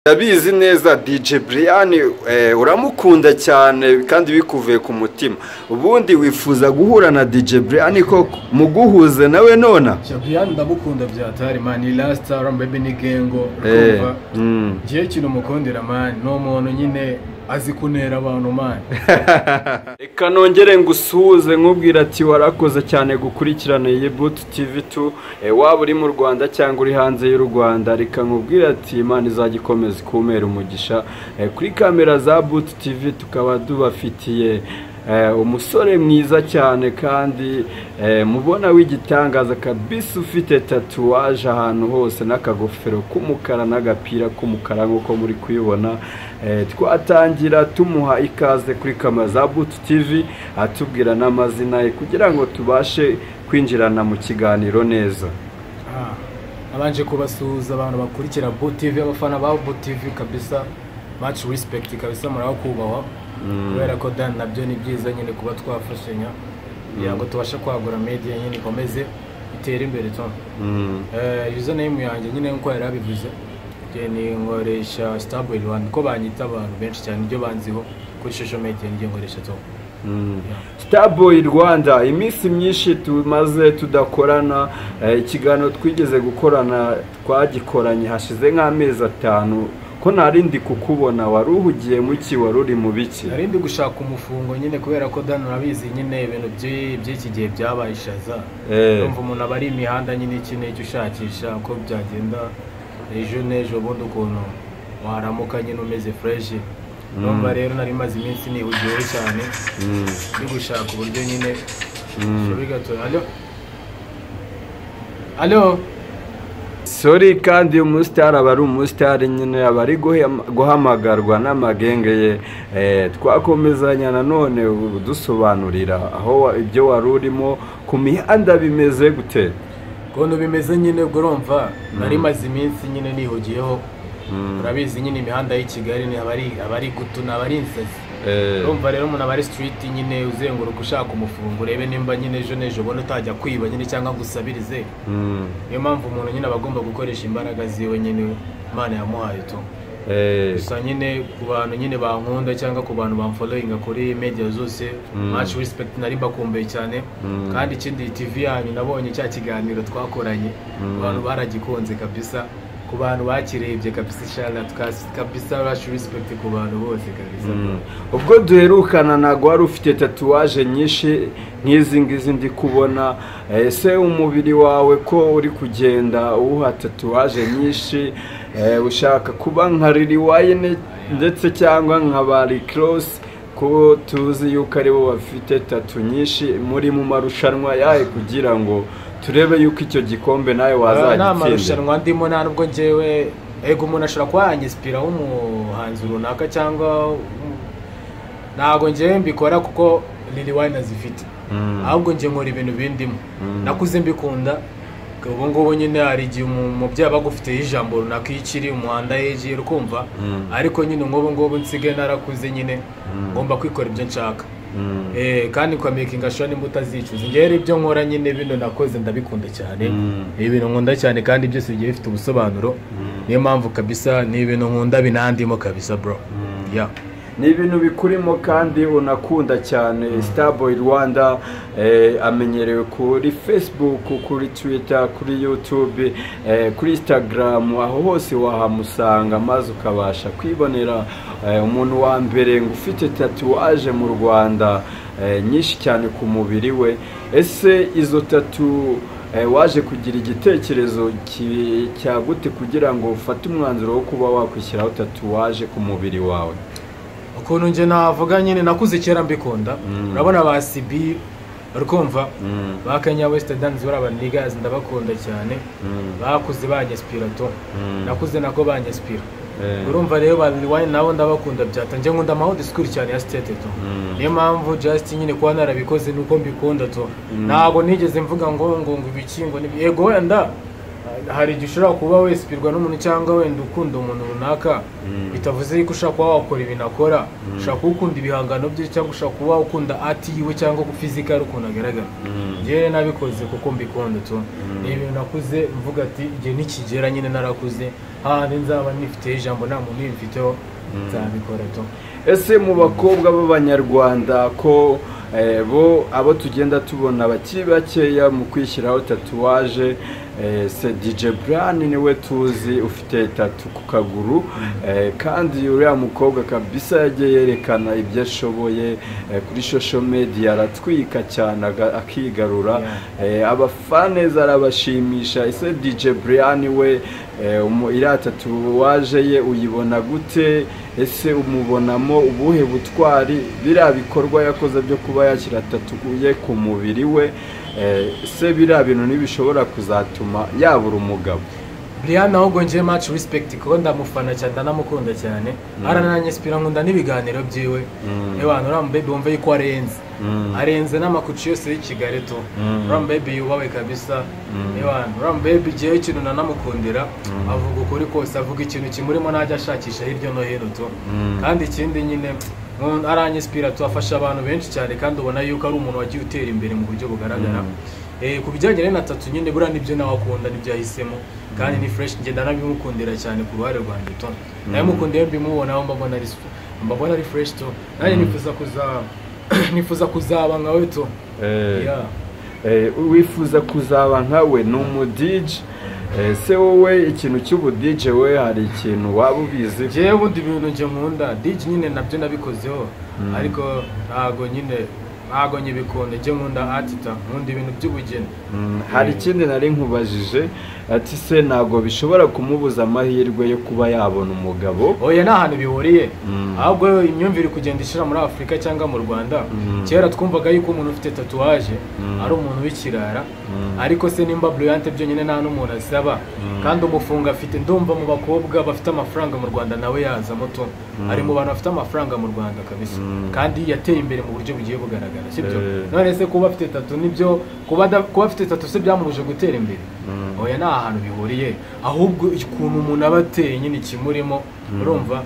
Ndabizi neza DJ Brian, uramukunda cyane kandi bikuvuye ku mutima. Ubundi wifuza guhura na DJ Brian koko muguhuze nawe nona? Brian ndamukunda byatari man, ni last baby ni gengo urumva. Ngiye kintu mukundira man, no muntu nyine azi kunera abantu man. Reka nongere ngusuhuze nkubwira ati warakoze cyane gukurikirana iyi Boot TV 2, waba uri mu Rwanda cyangwa uri hanze y'u Rwanda, reka nkubwira ati Imana izagikomeza kumera umugisha. Kuri kamera za Boot TV tukaba dubafitiye umusore mwiza cyane kandi mubona w'igitangaza kabisa, ufite tatuwaje ahantu hose n'akagofero k'umukara n'agapira k'umukara nk'uko muri kuyibona. Twatangira tumuha ikaze kuri kamera za Boot TV, atubwira n'amazina ye kugira ngo tubashe kwinjirana mu kiganiro neza. Abanje kubasuhuza abantu bakurikira Boot TV, abafana ba Boot TV kabisa, much respect kabisa, murakubahwa. Kubera ko dan nabyo ni byiza nyine kuba twafashanya kugira ngo tubashe kwagura media nyine ikomeze itere imbere to. Username yanjye nyine nkuko yari abivuze, ni nkoresha Starboy Rwanda, ko banyita abantu benshi cyane ibyo banziho kuri social media, ngiye nkoresha to. Starboy Rwanda, iminsi myinshi tumaze tudakorana, ikiganiro twigeze gukorana twagikoranye hashize nk'amezi 5, ko narindi kukubona, wari uhugiye muki, wari uri mu biki? Narindi gushaka umufungo nyine kubera ko dan urabizi nyine ibintu by'iki gihe byabaye ishaza. Urumva umuntu aba ari imihanda nyine iki n'icyo ushakisha uko byagenda ejo n'ejo bundi ukuntu waramuka nyine umeze fresh. Urumva rero nari maze iminsi nihugiyeho cyane ndi gushaka uburyo nyine. Allo allo. Sorry, kandi umustar aba ari umustar nyine, aba ari guhamagarwa n'amagenge ye. Twakomezanya nanone dusobanurira aho ibyo wari urimo ku mihanda bimeze gute? Kono bimeze nyine ubwo urumva nari maze iminsi nyine nihugiyeho. Urabizi nyine imihanda y'i Kigali ni abari gutuna, abari insazi. Urumva rero umuntu abari street nyine uzenguruka ushaka umufungo urebe nimba nyine ejo n'ejo ubona utajya kwiba nyine cyangwa gusabirize. Niyo mpamvu umuntu nyine aba agomba gukoresha imbaraga ziwe nyine Imana yamuhaye to. Gusa nyine ku bantu nyine bankunda cyangwa ku bantu bamfollowinga kuri media zose, much respect, nari mbakumbuye cyane. Kandi ikindi TV yanyu nabonye cya kiganiro twakoranye, abantu baragikunze kabisa, ku bantu bakirebye kabisa, inshallah kabisa much respect ku bantu bose kabisa. Ubwo duherukana ntago wari ufite tatuwaje nyinshi nk'izi ngizi ndi kubona. Ese umubiri wawe ko uri kugenda uha tatuwaje nyinshi, ushaka kuba nka Lil Wayne ndetse cyangwa nka ba Rick Ross, ko tuzi yuko aribo bafite tatu nyinshi, muri mu marushanwa yahe kugira ngo turebe yuko icyo gikombe nawe wazagitsinda? Nta marushanwa ndimo, nta nubwo njyewe ego umuntu ashobora kuba yanyisipira w'umuhanzi runaka cyangwa ntago njyewe mbikora kuko Lil Wayne azifite, ahubwo njye nkora ibintu bindimo. Nakuze mbikunda, ubu ngubu nyine hari igihe umubyeyi aba agufiteho ijambo runaka iyo ukiri umuhanda yegiye ukumva, ariko nyine nk'ubu ngubu nsigaye narakuze nyine ngomba kwikora ibyo nshaka. Kandi kwa making sure nimba utazicuza. Njye rero ibyo nkora nyine bino nakoze ndabikunda cyane, ibintu nkunda cyane kandi byose bigiye bifite ubusobanuro. Niyo mpamvu kabisa ni ibintu nkunda binandimo kabisa bro. Yeah. Ni ibintu bikurimo kandi unakunda cyane. Starboy Rwanda amenyerewe kuri Facebook, kuri Twitter, kuri YouTube, kuri Instagram, aho hose wahamusanga maze ukabasha kwibonera umuntu wa mbere ngo ufite tatuwaje mu Rwanda nyinshi cyane ku mubiri we. Ese izo tatu waje kugira igitekerezo cya gute kugira ngo ufate umwanzuro wo kuba wakwishyiraho tatuwaje ku mubiri wawe? Ukuntu nje navuga nyine nakuze kera mbikunda. Urabona ba CB urikumva, ba Kenya West Dance, bari aba niggas ndabakunda cyane, bakuze banyespira to. Nakuze nako banyespira. Urumva rero ba Lil Wayne nabo ndabakunda byata. Nje nkunda ama old school cyane ya state to. Niyo mpamvu just nyine kuba narabikoze nuko mbikunda to. Ntago nigeze mvuga ngo ngo ngo ibiki ngo yego wenda Hari igihe ushobora kuba wesipirwa n'umuntu cyangwa wenda ukunda umuntu runaka, bitavuze yuko ushobora kuba wakora ibintu akora. Ushobora kuba ukunda ibihangano bye cyangwa ushobora kuba ukunda art yiwe cyangwa physical ukuntu agaragara. Njyewe nabikoze kuko mbikunda tu. Ni ibintu nakuze mvuga ati igihe nikigera nyine narakuze, hahandi nzaba nifiteho ijambo, nta muntu ubimfiteho, nzabikora tu. Ese mu bakobwa b'Abanyarwanda ko bo abo tugenda tubona bakiri bakeya mu kwishyiraho tatouage, se DJ Brian niwe tuzi ufite tattoo ku kaguru, kandi uriya mukobwa kabisa yagiye yerekana ibyo ashoboye kuri social media, aratwika cyane akigarura, abafaneza arabashimisha. Ese DJ Brian we iriya tatouage ye uyibona gute? Ese umubonamo ubuhe butwari? Biriya bikorwa yakoze byo kuba yashyira tattoo ye ku mubiri we, se biriya bintu ntibishobora kuzatuma yabura umugabo? Brian ahubwo njye much respect, kuko ndamufana cyane, ndanamukunda cyane, arananyesipira, nkunda n'ibiganiro byiwe. Ewana uriya baby wumve yuko arenze, arenze n'amakuci yose y'i Kigali tu. Uriya baby yubawe kabisa. Ewana uriya baby igihe ikintu nanamukundira, avuga ukuri kose, avuga ikintu kimurimo, ntajya ashakisha hirya no hino tu. Kandi ikindi nyine aranyesipira tu, afasha abantu benshi cyane, kandi ubona yuko ari umuntu wagiye utera imbere mu buryo bugaragara. Ku bijyanye rero na tattoo nyine, buriya nibyo nawe akunda, nibyo yahisemo, kandi ni fresh, ngenda nabimukundira cyane ku ruhare rwanjye tu. Nabimukundiye mbimubonaho, mbabona ari fresh tu. Nanjye nifuza kuzaba nkawe tu. Wifuza kuzaba nkawe, ni umu DJ. Se wowe ikintu cy'ubu DJ we hari ikintu waba ubizi? Njyewe ubundi ibintu njye nkunda DJ nyine nabyo nabikozeho, ariko ntago nyine ntago nyibikunda. Njye nkunda artist, nkunda ibintu by'ubugeni. Hari ikindi nari nkubajije ati se ntago bishobora kumubuza amahirwe yo kuba yabona umugabo? Oya, nta hantu bihuriye. Ahubwo imyumvire kugenda ishira muri Afurika cyangwa mu Rwanda. Kera twumvaga yuko umuntu ufite tatouage ari umuntu w'ikirara, ariko se nimba Brilliant byonyine nta n'umuntu asaba, kandi umufunga afite, ndumva mu bakobwa bafite amafaranga mu Rwanda nawe yazamo tu. Ari mu bantu bafite amafaranga mu Rwanda kabisa, kandi yateye imbere mu buryo bugiye bugaragara, sibyo? None se kuba afite tattoo nibyo, kuba afite tattoo se byamubuje gutera imbere? Oya, nta hantu bihuriye. Ahubwo ukuntu umuntu aba ateye nyine, ikimurimo, urumva,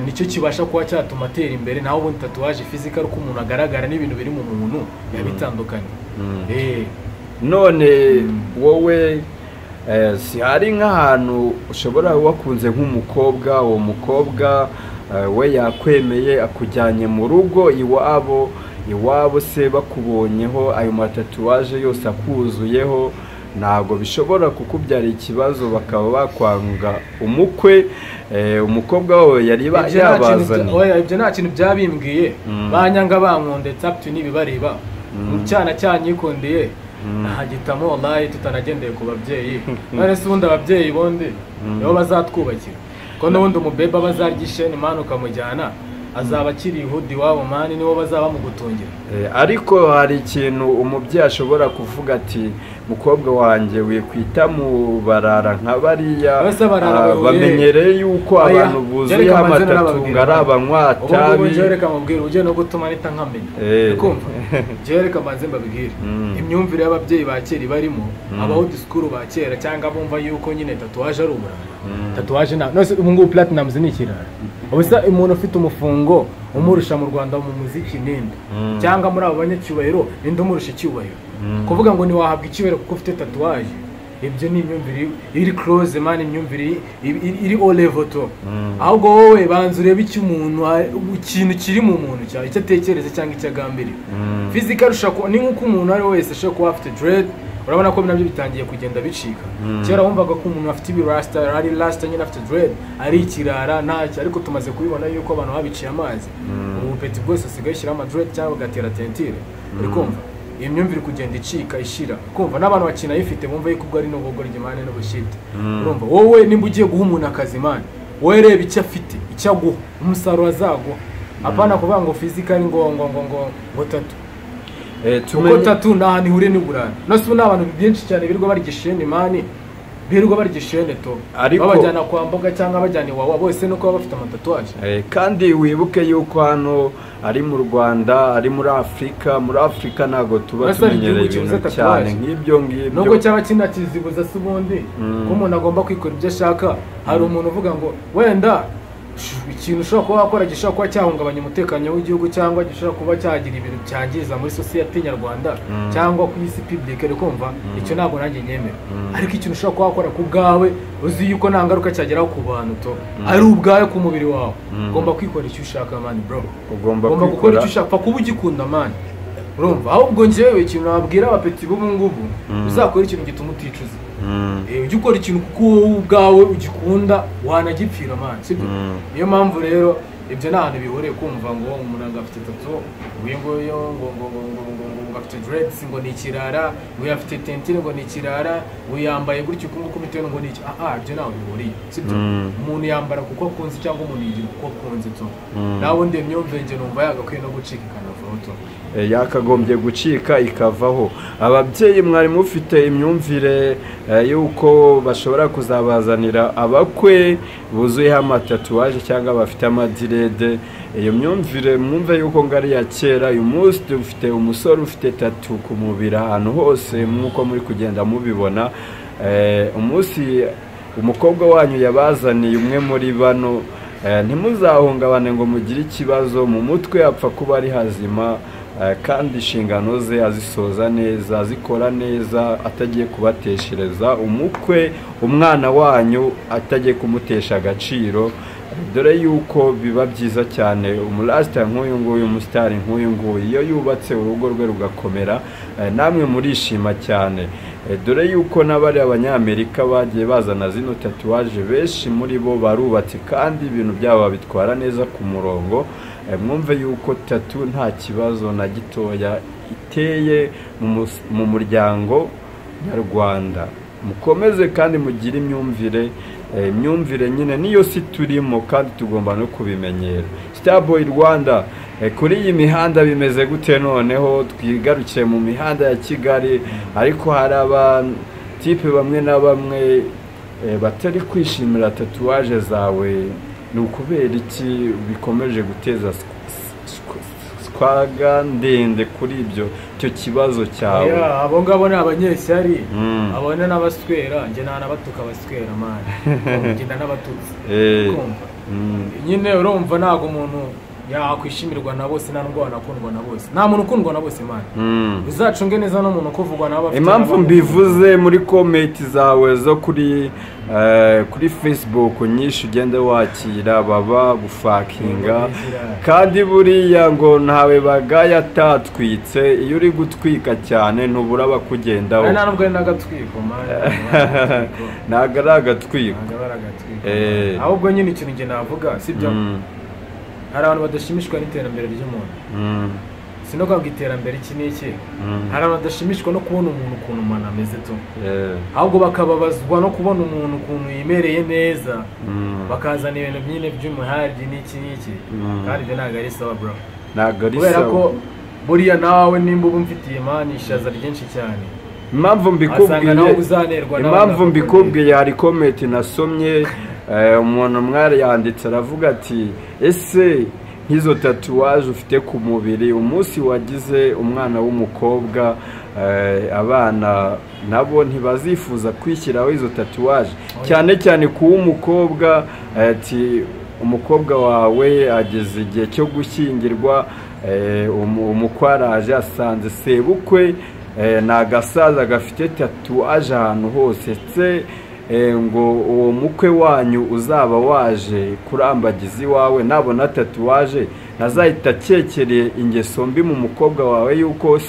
nicyo kibasha kuba cyatuma atera imbere. Naho ubundi tatouage, physical uko umuntu agaragara n'ibintu biri mu muntu biba bitandukanye. None wowe si hari nk'ahantu ushobora wakunze nk'umukobwa, uwo mukobwa we yakwemeye akujyanye mu rugo iwabo, iwabo se bakubonyeho ayo matatouage yose akuzuyeho, ntabwo bishobora kukubyara ikibazo bakaba bakwanga umukwe, umukobwa wawe yari yabazaniye? Oya, ibyo nta kintu byabimbwiye. Banyanga bankunda, it's up to nibibareba. Cyana cyanyikundeye ntagitamo, wallahi, tutanagendeye ku babyeyi. None se ubundi ababyeyi bondi nibo bazatwubakira? Ko n'ubundi umubeba bazarya isheni man ukamujyana, azaba akiri ihudi iwabo man, nibo bazaba bamugutungira. Ariko hari ikintu umubyeyi ashobora kuvuga ati mukobwa wanjye wikwita mu barara nka bariya, Abese barara bamenyereye yuko Oya, abantu buzuyeho reka mbanze amatattoo narababwira. ngo ari abanywa Ubu ngubu tabi. Njyewe reka mubwire, ugiye no gutuma nita nkamenya. Ukumva njyewe reka mbanze mbabwire, imyumvire y'ababyeyi ba kera ibarimo abaho disikuru ba kera cyangwa bumva yuko nyine tatouage ari uburara. Tatouage na none se ubu ngubu Platnumz ni ikirara? Ubu se umuntu ufite umufungo umurusha mu Rwanda mu muziki ninde? Cyangwa muri abo banyacyubahiro ninde umurusha icyubahiro? Kuvuga ngo ntiwahabwa icyubahiro kuko ufite tatouage, ibyo ni imyumvire iri close man, imyumvire iri o level to. Ahubwo wowe banza urebe icyo umuntu, ikintu kiri mu muntu cyane, icyo atekereza cyangwa icyo agambiriye. Physical ushobora ni nk'uko umuntu ari we wese ashobora kuba afite dread, urabona ko nabyo bitangiye kugenda bicika. Kera wumvaga ko umuntu afite ibirasta, ari rasta nyine, afite dread ari ikirara ntacyo, ariko tumaze kubibona yuko abantu babiciye amazi. Ubu petit bwose asigaye ashyiraho amadread cyangwa bagatera teinture. Uri kumva iyi myumvire kugenda icika ishira, kumva n'abantu bakinayifite bumva yuko ubwo ari n'ubugoryi man n'ubushite. Urumva wowe nimba ugiye guha umuntu akazi man, wowe reba icyo afite, icyo aguha, umusaruro azaguha, apana kuvuga ngo physical ngo tattoo, kuko tattoo nta hantu ihuriye n'uburara. None se ubu ni abantu benshi cyane birirwa barya isheni man. Birirwa barya ishene to, babajyana kwa mboga cyangwa bajyana iwawa, bose nuko baba bafite amatatouage. Kandi wibuke yuko hano ari mu Rwanda, ari muri Afurika, muri Afurika ntabwo tuba tumenyereye ibintu cyane nk'ibyo ngibyo, nubwo cyaba kinakizibuza se ubundi ko umuntu agomba kwikora ibyo ashaka. Hari umuntu uvuga ngo wenda ikintu ushobora kuba wakora gishobora kuba cyahungabanya umutekano w'igihugu cyangwa gishobora kuba cyagira ibintu cyangiza muri sosiyete nyarwanda cyangwa ku isi public, uri kumva icyo ntabwo nanjye nyemera. Ariko ikintu ushobora kuba wakora ku bwawe uzi yuko nta ngaruka cyageraho ku bantu to, ari ubwawe ku mubiri wawe, ugomba kwikora icyo ushaka man bro, ugomba gukora icyo ushaka kuba ugikunda man, urumva. Ahubwo njyewe ikintu nabwira abapeti b'ubu ngubu, uzakora ikintu gituma uticuza. Ujye ukora ikintu kuko wowe ubwawe ugikunda wanagipfira man, sibyo? Niyo mpamvu rero ibyo nta hantu bihuriye kumva ngo umuntu afite tattoo, uyu nguyu ngo ngo ngo ngo ngo ngo afite dreads ngo ni ikirara, uyu afite tentire ngo ni ikirara, uyu yambaye gutyo uku nguku bitewe ngo ni iki. Ibyo ntaho bihuriye, sibyo? Umuntu yambara kuko akunze cyangwa umuntu yigira kuko akunze to. Nawe undi myumvire njye numva yagakwiye no gucika ikanavaho to. Yakagombye gucika ikavaho. Ababyeyi mwari mufite imyumvire yuko bashobora kuzabazanira abakwe buzuyeho amatatouage cyangwa bafite amadirede, iyo myumvire mwumve yuko ngari ya kera. Uyu munsi dufite umusore ufite tattoo ku mubiri ahantu hose nk'uko muri kugenda mubibona. Umunsi umukobwa wanyu yabazaniye umwe muri bano, ntimuzahungabane ngo mugire ikibazo mu mutwe, apfa kuba ari hazima kandi inshingano ze azisoza neza, azikora neza, atagiye kubateshereza umukwe, umwana wanyu atagiye kumutesha agaciro. Dore yuko biba byiza cyane umurasita nk'uyu nguyu, umusitari nk'uyu nguyu, iyo yubatse urugo rwe rugakomera, namwe murishima cyane. Dore yuko n'abari abanyamerika bagiye bazana zino tatouage, benshi muri bo barubatse kandi ibintu byabo babitwara neza ku murongo. Mwumve yuko tattoo nta kibazo na gitoya iteye mu muryango nyarwanda. Mukomeze kandi mugire imyumvire, imyumvire nyine niyo si turimo kandi tugomba no kubimenyera. Starboy Rwanda, kuri iyi mihanda bimeze gute? Noneho twigarukiye mu mihanda ya Kigali, ariko hari abatipe bamwe na bamwe batari kwishimira tatouage zawe. Ni ukubera iki bikomeje guteza swaga ndende kuri ibyo cyo kibazo cyawe? Abo ngabo ni abanyeshyari, abona n'abaswera, njye nta nabatuka abaswera man, njye n'abatutsi nyine. Urumva ntabwo umuntu yakwishimirwa na bose, nta nubwo wanakundwa na bose, nta muntu ukundwa na bose man. Uzacunge neza n'umuntu ukuvugwa nawe afite. Impamvu mbivuze muri comment zawe zo kuri Facebook nyinshi ugenda wakira baba gufakinga, kandi buriya ngo ntawe bagaya atatwitse. Iyo uri gutwika cyane ntubura bakugendaho. Nta nubwo ari n'agatwiko man, ntabwo ari agatwiko. Ahubwo nyine ikintu njye navuga sibyo, hari abantu badashimishwa n'iterambere ry'umuntu. Sino kwanga iterambere iki n'iki, hari abantu badashimishwa no kubona umuntu ukuntu umuntu ameze to, ahubwo bakababazwa no kubona umuntu ukuntu yimereye neza, bakazana ibintu nyine by'umuhari n'iki n'iki, kandi ibyo ntabwo ari sawa bro, ntabwo ari sawa. Kubera ko buriya nawe nimba uba umfitiye mani ishaza ryinshi cyane. Impamvu mbikubwiye, hari comment nasomye, umuntu mwari yanditse aravuga ati ese nk'izo tatouage ufite ku mubiri, umunsi wagize umwana w'umukobwa, abana nabo ntibazifuza kwishyiraho izo tatouage, cyane cyane ku w'umukobwa. Ati umukobwa wawe ageze igihe cyo gushyingirwa, umukwaraje asanze sebukwe ni agasaza gafite tatouage ahantu hose, se ngo uwo mukwe wanyu uzaba waje kurambagiza iwawe nabona tatouage ntazahita akekereye ingeso mbi mu mukobwa wawe yuko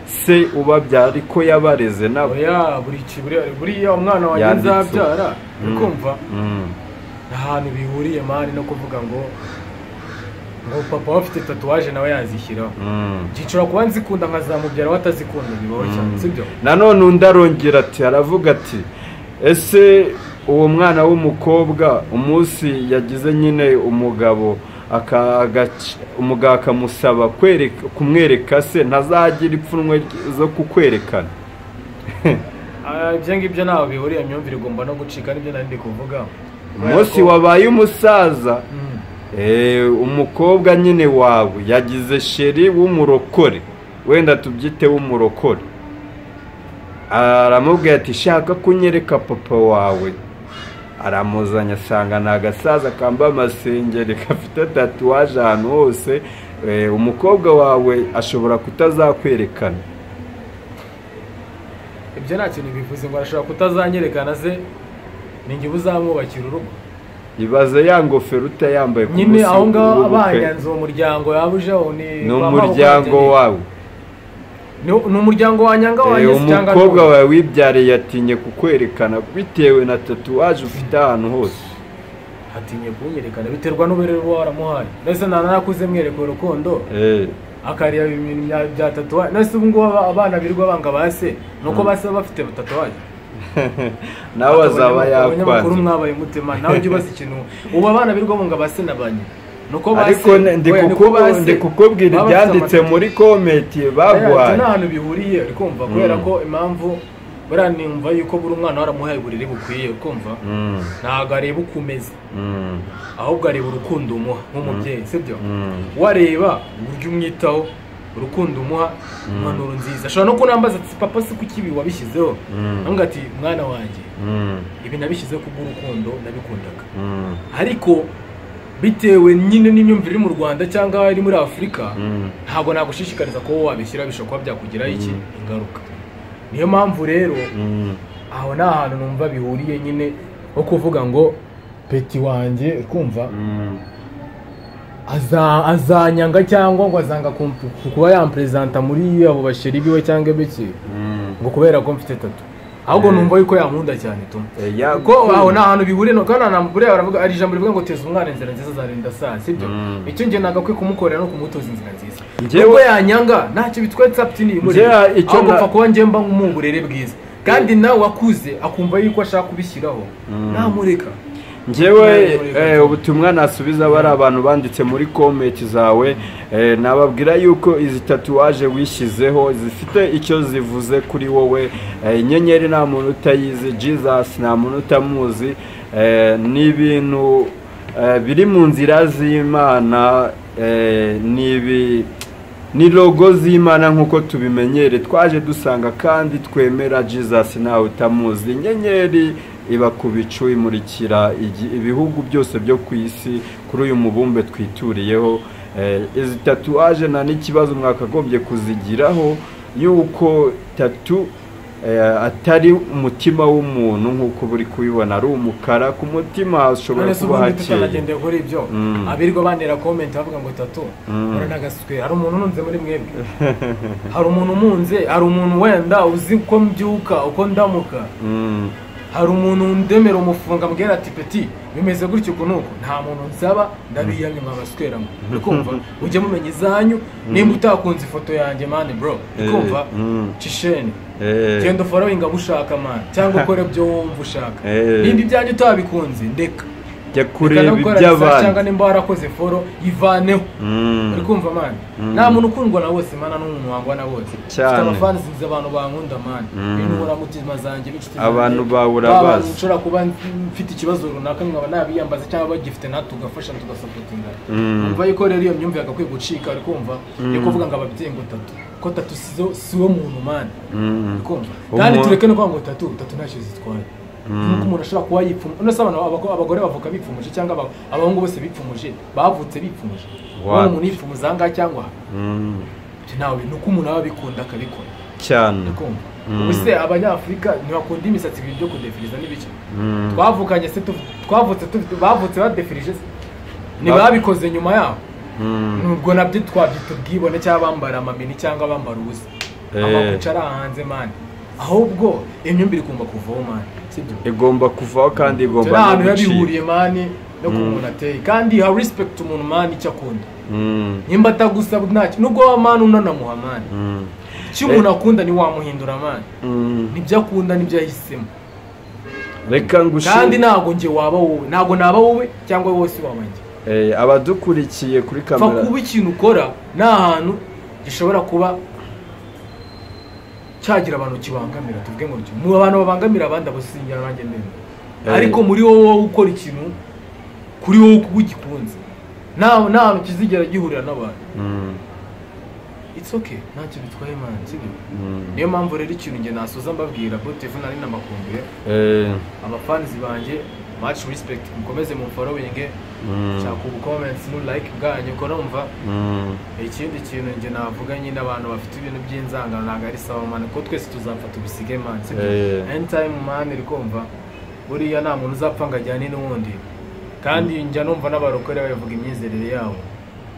se ubabyara ariko yabareze nabo. Buriya umwana wanjye nzabyara, urikumva nta hantu bihuriye mani no kuvuga ngo papa afite tatouage nawe yazishyiraho. Gicura kuba nzikunda nkazamubyara we atazikunda, bibaho cyane sibyo? Nanone undi arongera ati, aravuga ati ese uwo mwana w'umukobwa umunsi yagize nyine umugabo umugabo akamusaba kumwereka se, ntazagira ipfunwe zo kukwerekana? Ibyo ngibyo ntaho bihuriye, imyumvire igomba no gucika, nibyo nari ndi kuvuga. Umunsi wabaye umusaza, umukobwa nyine wawe yagize chéri w'umurokore, wenda tubyite w'umurokore, aramubwira ati shaka kunyereka papa wawe. Aramuzanye asanga ni agasaza kambaye amasengeri gafite tatouage ahantu hose. Umukobwa wawe ashobora kutazakwerekana. Ibyo nta kintu bivuze ngo arashobora kutazanyerekana, se ni njye uzamwubakira urugo? Ibaze ya ngofero utayambaye ku nyine munsi aho ngaho w'ubukwe. Abanyanze uwo muryango yaba ujeho ni Ni umuryango wawe. Ni umuryango wanyanga wanjye cyangwa Umukobwa wawe wibyariye yatinye kukwerekana bitewe na tatouage ufite ahantu hose. Hatinye kunyerekana biterwa n'uburere uba waramuhaye. Ndetse nta narakuze mwereka urukundo, akareba ibintu bya tatouage. Nese ubu ngubu abana birirwa banga ba se, nuko ba se baba bafite tatouage. Nawe azaba Abanyamakuru yakwanze. mwabaye umutima. Nawe ujya ubaza ikintu, ubu abana birirwa banga ba se na ba nyina, nuko ba Ariko se ndi oya, niko ba se ndi kukubwira baba bafite ibyanditse ama tatouage. muri comment Oya, baguhaye. nta hantu bihuriye, uri kumva? Kubera ko impamvu buriya nimva yuko buri umwana waramuhaye uburere bukwiye, uri kumva, ntabwo areba uko umeze, ahubwo areba urukundo umuha nk'umubyeyi, sibyo? Wareba uburyo umwitaho, urukundo umuha, impanuro nziza. Ashobora no kunambaza ati: "Papa, si kuki ibi wabishyizeho?" Nkamubwira ati: "Mwana wanjye, ibi nabishyizeho kubw'urukundo, nabikundaga." Ariko bitewe nyine n'imyumvire iri mu Rwanda cyangwa iri muri Afurika, ntabwo nagushishikariza kuba wabishyira, bishobora kuba byakugiraho iki ingaruka. Niyo mpamvu rero aho ni ahantu numva bihuriye nyine, nko kuvuga ngo petit wanjye, kumva, azanyanga cyangwa ngo azanga kuba yamperezanta muri abo ba chéri biwe cyangwa ibiki, ngo kubera ko mfite tattoo. Ahubwo numva yuko yankunda cyane tu, ko aho ni ahantu bihuriye. No kandi buriya baravuga, ari ijambo rivuga ngo teza umwana inzira nziza azarinda saa, sibyo? Icyo njye nagakwiye kumukorera no kumutoza inzira nziza. Nubwo yanyanga ntacyo bitwaye, tsapti ni imuri, Njyewe icyo ahubwo upfa kuba njye mba mu burere bwiza, kandi nawe wakuze akumva yuko ashaka kubishyiraho, namureka. Njyewe ubutumwa nasubiza bari abantu banditse muri comment zawe, nababwira yuko izi tatouage wishyizeho zifite icyo zivuze kuri wowe. Inyenyeri nta muntu utayizi, Jesus nta muntu utamuzi. Ni ibintu biri mu nzira z'Imana, ni logo z'Imana nk'uko tubimenyere twaje dusanga kandi twemera. Jesus ntawe utamuzi. Inyenyeri iba ku bicu, imurikira ibihugu byose byo ku isi, kuri uyu mubumbe twituriyeho. Izi tatouage nta n'ikibazo mwakagombye kuzigiraho, yuko tattoo atari umutima w'umuntu nk'uko buri kubibona ari umukara, ku mutima hashobora None se kuba ubundi hakeye. tutanagendeye kuri ibyo, abirirwa bantera comment bavuga ngo tattoo, ura hari umuntu ununze muri mwebwe? Hari umuntu umunze? Hari umuntu wenda uzi uko mbyuka, uko ndamuka? Hari umuntu ndemera umufunga ambwira ati: "Petit, bimeze gutyo uku nuku"? Nta muntu nsaba, ndabiyamye mwabasweramo, uri kumva? Ujye mumenya izanyu. Nimba utakunze ifoto yanjye, man, bro, uri kumva, cisheni, genda ufollowinga abo ushaka, man, cyangwa ukore ibyo wumva ushaka. Nimba ibyanjye utabikunze, ndeka. Jya Reka kureba no gukora research, cyangwa iby'abandi. nimba warakoze follow, ivaneho. Uri kumva, man? Nta muntu ukundwa na bose, man, n'umuntu wangwa na bose. Cyane. Mfite abafans, nzi abantu bankunda, man, n'inkoramutima zanjye, b'inshuti zanjye. Abantu bawe Ba urabazi. bantu nshobora kuba mfite ikibazo runaka nkaba nabiyambaza, cyangwa bagifite natwe tugafasha, tugasapotinga. Umva yuko rero iyo myumvire yagakwiye gucika, uri kumva, yo kuvuga ngo ababyeyi ngo tattoo, ko tattoo si wo muntu, man. Uri kumva? Kandi tureke no kuvuga ngo tattoo, tattoo ntacyo zitwaye, nk'uko umuntu ashobora kuba yipfuma. None se abantu abagore bavuka bipfumuje, cyangwa abahungu bose bipfumuje, bavutse bipfumuje? Wapi. Ubona umuntu yipfumuza aha ngaha cyangwa aha? Ibyo ntawe, ni uko umuntu aba abikunda akabikora. Cyane. Uri kumva? Ubu se Abanyafurika ntibakunda imisatsi, ibintu byo kudefiriza n'ibiki? Twavukanye se twavutse bavutse badefirije se? Ntibabikoze nyuma yaho? Nubwo nabyo twabyita ubwibone, cyangwa bambara ama mini, cyangwa bambara ubusa, amakuca ari hanze, man. Ahubwo imyumvire igomba kuvaho, man, sibyo? Igomba kuvaho kandi Ibyo igomba ni ahantu no biba gucika. bihuriye, man, no ku muntu ateye, kandi ha respect umuntu, man, icyo akunda. Nimba atagusaba ntacyo, nubwo wa man unanamuha, man, icyo umuntu akunda ntiwamuhindura, man. Nibyo akunda, nibyo yahisemo. Reka ngushime. Kandi ntabwo njye waba wowe, ntabwo naba wowe, cyangwa wowe si waba njye. Abadukurikiye kuri Pfa kamera kuba ikintu ukora ni ahantu gishobora kuba cyagira abantu kibangamira, tuvuge ngo mu bantu babangamira abandi abo sinjya nanjye ndemera. Ariko muri wowe ukora ikintu kuri wowe ugikunze, nta hantu kizigera gihurira n'abantu. It's okay, ntacyo bitwaye man, sibyo? Niyo mpamvu rero ikintu nge nasoza mbabwira, Boot TV nari namakumbuye abafans banjye, much respect, mukomeze mu following, nshaka ubu comments nu like bwanyu ko numva. Ikindi kintu nge navuga nyine, abantu bafite ibintu by'inzangano ntabwo ari sawa man, ko twese tuzapfa tubisige man, sibyo? Anytime man, iri kumva buriya nta muntu uzapfa ngo ajyane n'uwundi. Kandi njya numva n'abarokore bavuga imyizerere yabo,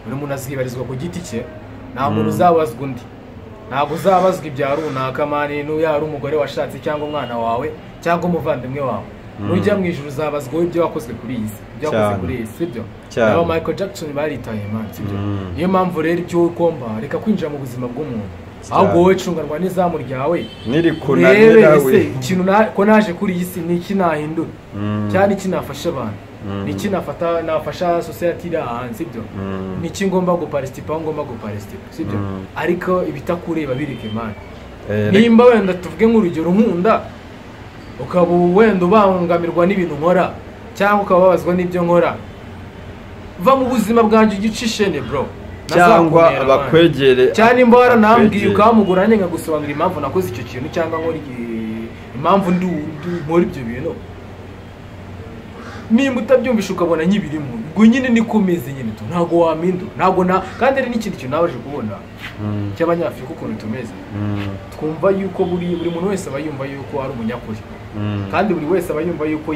buri muntu azibarizwa ku giti cye, nta muntu uzabazwa undi, ntabwo uzabazwa ibya runaka man, n'uya ari umugore washatse cyangwa umwana wawe cyangwa umuvandimwe wawe. Nujya mu ijuru uzabazwa ibyo wakozwe kuri iyi si, ibyo wakoze kuri iyi si, sibyo? Nabo Michael Jackson baritaye man, sibyo? Niyo mpamvu rero icyo ugomba, reka kwinjira mu buzima bw'umuntu, ahubwo wowe cunganwa n'izamu ryawe, nirikunanira urebe ese ikintu ko naje kuri iyi si ni iki nahindura, cyangwa iki nafasha abantu, ni iki nafasha society iri ahantu, sibyo? Ni iki ngomba guparticipa aho ngomba guparticipa, sibyo? Ariko ibitakureba bireke man. Nimba wenda tuvuge nk'urugero nkunda, ukaba wenda ubangamirwa n'ibintu nkora cyangwa ukaba ubabazwa n'ibyo nkora, va mu buzima bwanjye ugice ishene bro. Cyangwa Nazakunera, man. bakwegere. Cyane nimba waranambwiye bakwegere. ukamugura nanjye nkagusobanurira impamvu nakoze icyo kintu cyangwa nkora impamvu nkora ibyo bintu, nimba utabyumvisha ukabona nkibirimo, ubwo nyine niko meze nyine tu, ntabwo wampindura, ntabwo na. Kandi hari n'ikindi kintu nabaje kubona cy'Abanyafurika ukuntu tumeze, twumva yuko buri muntu wese aba yumva yuko ari umunyakuri, kandi buri wese aba yumva yuko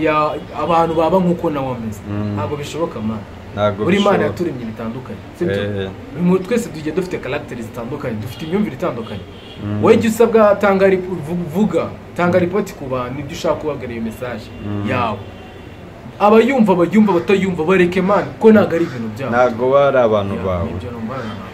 abantu baba nk'uko nawe ameze. Ntabwo bishoboka man. Ntabwo Buri Imana bishoboka. yaturemye bitandukanye, sibyo? Eh. Buri muntu twese tugiye dufite caractère zitandukanye, dufite imyumvire itandukanye. Wowe ijya usabwa tanga vuga, tanga ripoti ku bantu ibyo ushaka kubabwira, iyo message yawe, abayumva bayumva, batayumva bareke man, ko ntabwo ari ibintu byabo. Ntabwo bari abantu Yeah, bawe. nibyo numva nawe.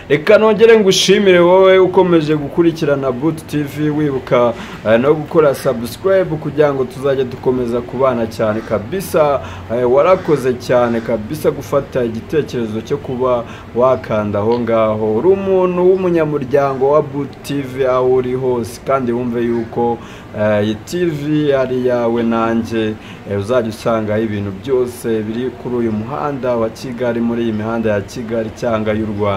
Reka nongere ngushimire wowe ukomeje gukurikirana Boot TV, wibuka no gukora subscribe kugira ngo tuzajye dukomeza kubana cyane kabisa. Warakoze cyane kabisa gufata igitekerezo cyo kuba wakanda aho ngaho, uri umuntu w'umunyamuryango wa Boot TV aho uri hose, kandi wumve yuko iyi TV ari iyawe nanjye. Uzajya usangaho ibintu byose biri kuri uyu muhanda wa Kigali, muri iyi mihanda ya Kigali cyangwa y'u Rwanda.